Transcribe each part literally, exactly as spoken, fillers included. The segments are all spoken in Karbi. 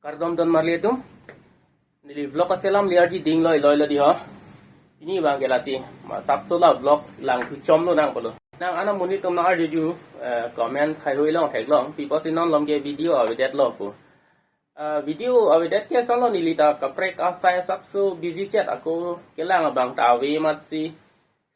Kardom don marli atum. Neli vlog aselam liarji ding loi loi lo di ho. Pini abang ke lasi, ma sapso la vlog langthu chomlo nang pulo. Nang ana monit atum nang-arjuju, eh, comment haihui long theklong. Pi apotsi non malom ke video avedetlo pu. Eh, video avedet ke solo neli ta kaprek asai sapso busy chet ako kelang abang ta ave amatsi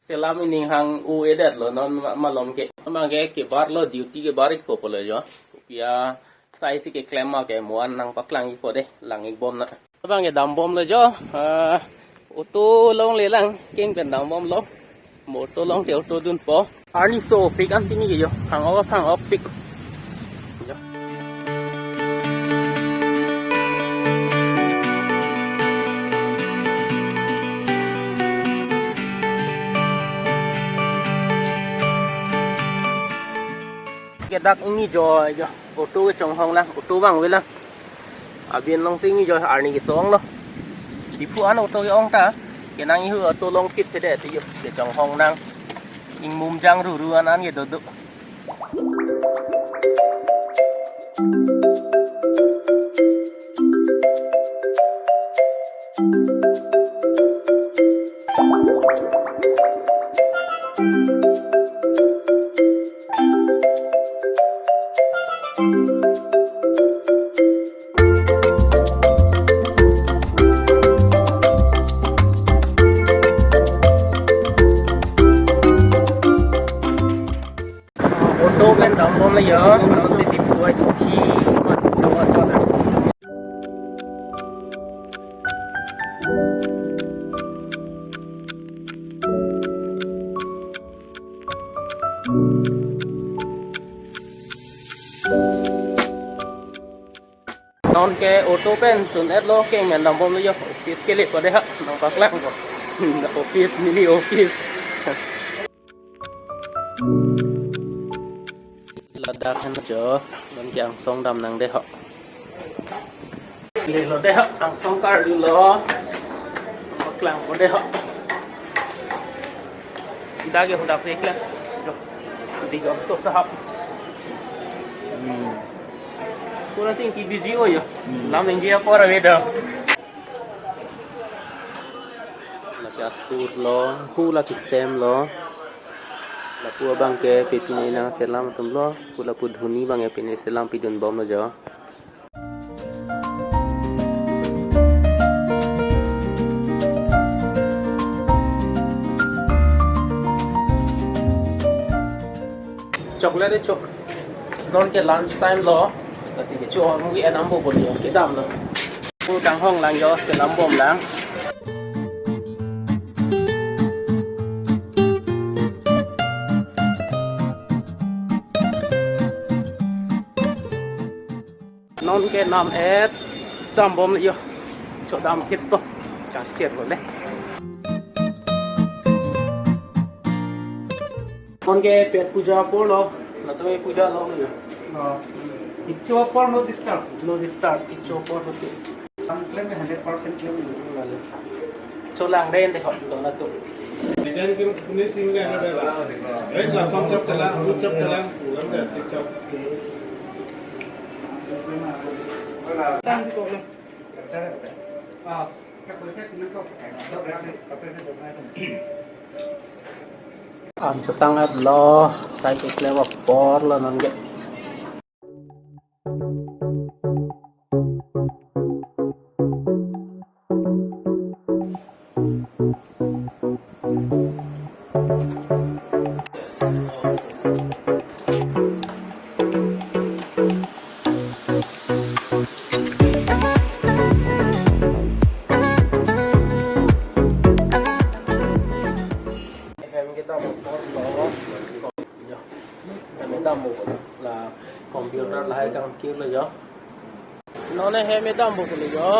selam ining hang-o-edetlo non ma-, malom ke. Abang ke kebarlo, duty kebar-ikpo pulo jo. Kopi asai si keklem ma ke mo an nangpaklang-ikpo de, lang-ikbom nang. Abang ke dambomlo jo. Ah, auto longle lang, keng pen dambomlo. Mo auto long ke auto dunpo. Arni sopik an pini ke jo. Hang-ok hang-okpik. Jo. Ke dak ingni jo, jo. Auto kechonghong lang, auto vangve lang. Abin alongsi ingni jo, arni kesung lo. Diphu an auto ke-ong ta, kenang ihu auto longpit thedet jo, kechonghong nang. Ingmum jang ruru an an ke dodo. Auto pen dambomlo jo, si Diphu ai thi mat do ato na. Non ke auto pen sun-etlo, keng pen dambomlo jo, office kele ko de ha, nangpaklangpo. Office, mini office. Ladak hen jo, non ke angsong dam nang de ho. Lelo de ho, angsong karjulo. Paklangpo de ho. Dak ke hodak de klang. Jo. Digom to sahap. Hmm. Pura sing ki busy o jo. Hmm. Lam ningje apor ave do. Lake atur lo, hu lake sem lo. Lapu abang ke pepine nangselam atum lo, pu lapu dhoni abang ke pine selam pidunbomlo jo. Chocolate chok. Non ke lunch time lo. Lasi kecho mugi enam bo boli kedamlo. Pu kanghong lang jo, selam bom lang. Non ke nam-et dambom jo. Chodam kit to. Kachet lo le. Non ke pet puja apor lo. Latum puja lo jo. Oh. Kecho apor no disturb. No disturb. Kecho apor no disturb. Ang claim hundred percent claim. Cholang den de hot do latum. Design ke puni singa na da. Right, lason chop chala, ru chop chala, ram ja tik chop. Tang di ko. Ah. An chetang-et lo, tai ke klem apor lo non ke. Hem kedam apor lo. Hem kedam apor la computer lahai kam kir lo jo. Non ke hem kedam apor lo jo.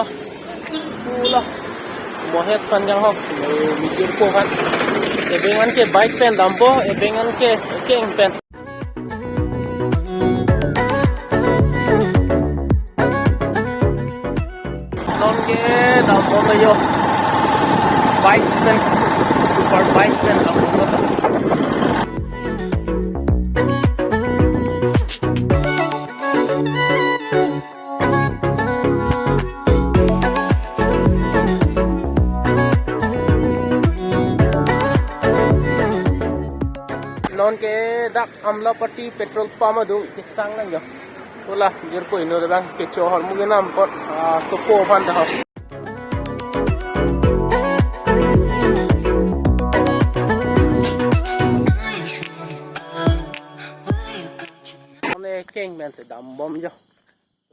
Pu la. Mohes aphan kanghong. Mijir po aphan. Ebeng an ke bike pen dampo, ebeng an ke keng pen. Non ke dambomlo jo. Bike pen, super bike pen dambomlo. Non ke dak Amlapatty petrol pump adung kesang lang jo. Ula, jirpo inut abang kecho ahormu kenam apot, ah, sopo aphan ta ho. Ane keng pen si dambom jo.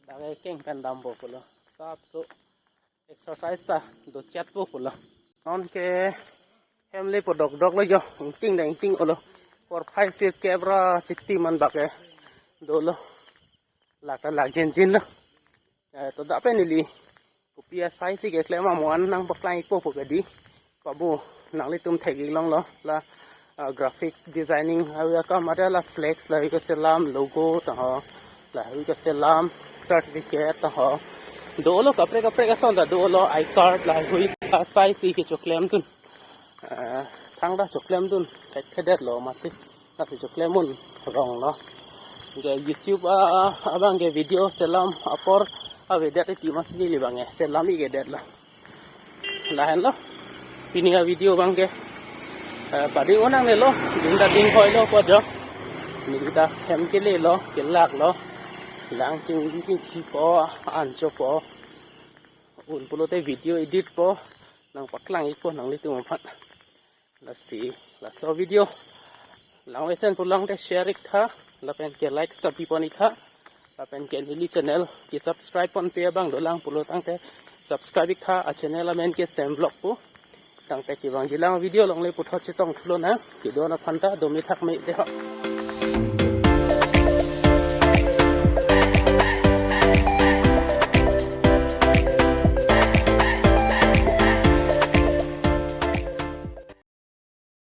Dak keng pen dampo pulo. Sap so exercise ta dochetpo pulo. Non ke hem lepo dokdok lo jo. Ingting dang ingting olo. Four five six kep ra chiti man bak ke dolo. Lak ta lak jinjin lo. Eh, to dak pen neli kopi asai si keklem amonang paklang-ikpo pu kedi. Pabu nanglitum thek-ik longlo la, ah, graphic designing awi akam ada la flex la hui keselam, logo ta ho, la hui keselam, certificate ta ho. Dolo kaprek kaprek ason ta dolo, I card la hui asai si kechoklemdun. Ah, thangta choklemdun, thek thedet lo masi. Tapi choklem un rong lo. Ke YouTube, ah, abang ke video selam apor avedet iti masi neli abang ke selam-ik-edet lo. Lahenlo. Pini avideo abang ke, eh, pading-un nangne lo. Ding ta ding hoi lo po jo. Neli ta hem kele lo, kelak lo. Lang chingki chingkipo, anchopo. Un pulote video editpo. Nangpaklang-ikpo nanglitum aphan. Lasi, laso video langmesen pulo tangte share-ik tha, lapen ke likes ta pipon-ik tha, lapen ke neli channel ke subscribe ponpe abang dolang pulo tangte subscribe-ik tha, a channel amen ke Sem Vlog pu. Tangte kevangjilang video along le puthot chetong thulo nang, kedo-an aphan ta do me thak me de ho.